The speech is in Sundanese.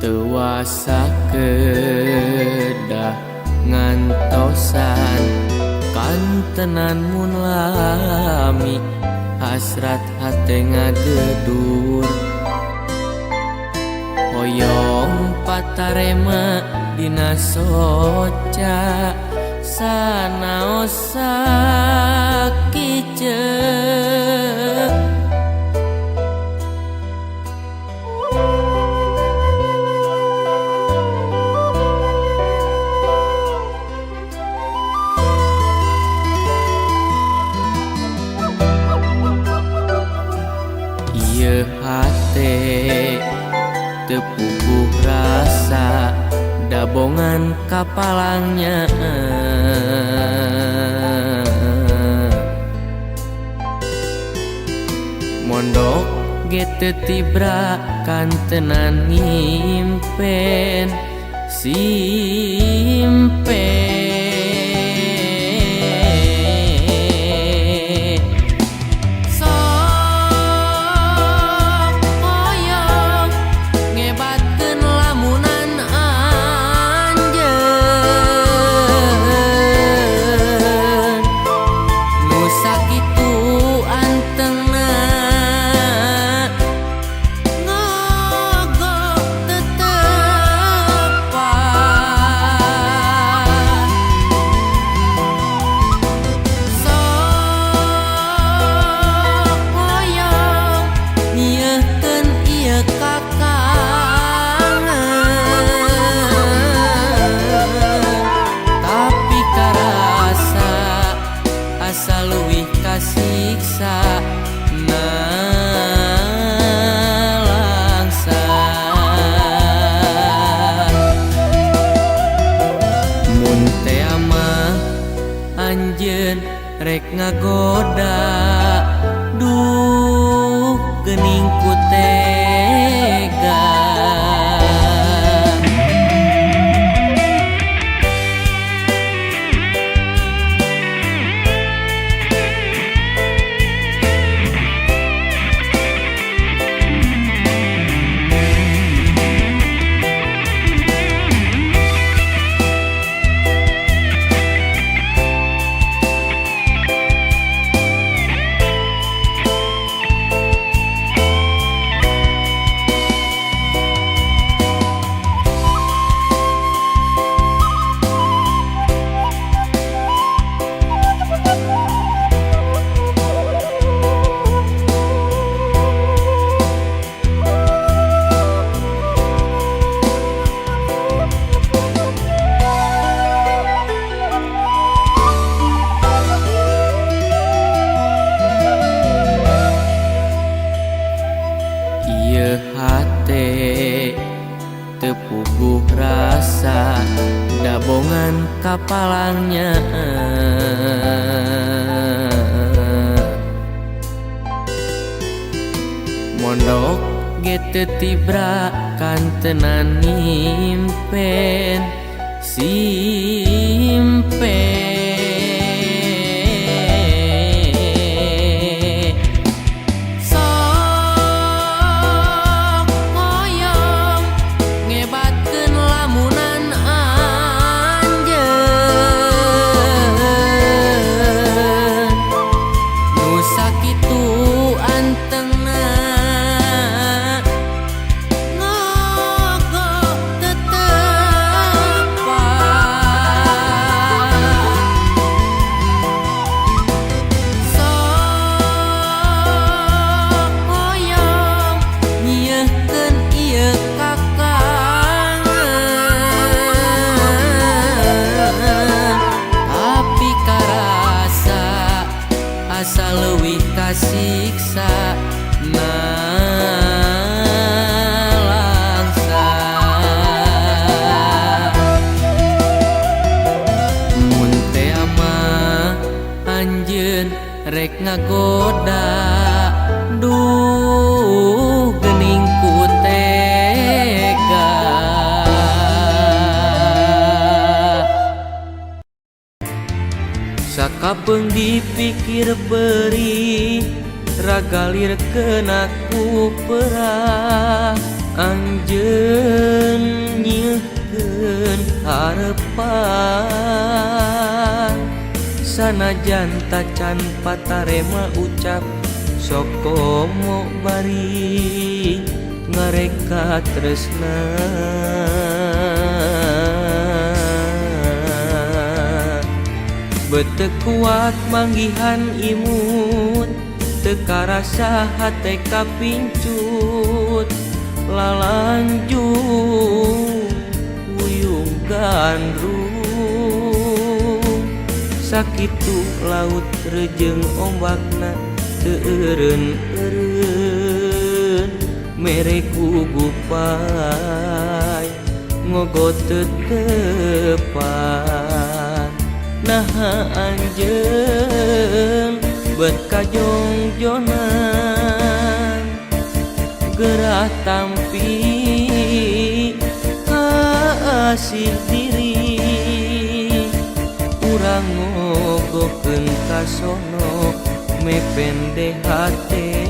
Teu kedah ngantosan kantenan mun lami hasrat hate ngagedur. Hoyong patarema dina soca sanaos sakiceuk. Ieu hate teu puguh rasa dabongan kapalangnya, mondok ge teu tibra kantenan ngimpen simpe. Sok hoyong ngebatkeun lamunan anjeun nu sakitu antengna ngogo teu tepat. Sok hoyong nyieun ieu kakangen, tapi karasa asa leuwih kasiksa nalangsa. Mun tea mah anjeun rek ngagoda, duh geuning ku tega. Ieu hate teu puguh rasa dabongan kapalangnya, mondok ge teu tibra kantenan ngimpen simpe. Sok hoyong ngebatkeun lamunan anjeun nu sakitu antengna ngogo teu tepat. Sok hoyong nyieun ieu kakangen, tapi karasa asa leuwih kasiksa nalangsa. Mun tea mah anjeun rek ngagoda, duh geuning ku tega. Sakapeung dipikir perih ragalir kena ku perah. Anjeun nyieun harepan, sanajan tacan patarema ucap, sok komo bari ngareka tresna. Bete kuat manggihan imut, teu karasa hate kapincut, lalanjung wuyung gandrung. Sakitu laut rejeung ombakna, teu eureun-eureun mere ku gupai ngogot tetepan. Naha anjeun bet kajongjonan, gerah tampi kasih diri, urang ngogokeun ka sono mepende hate.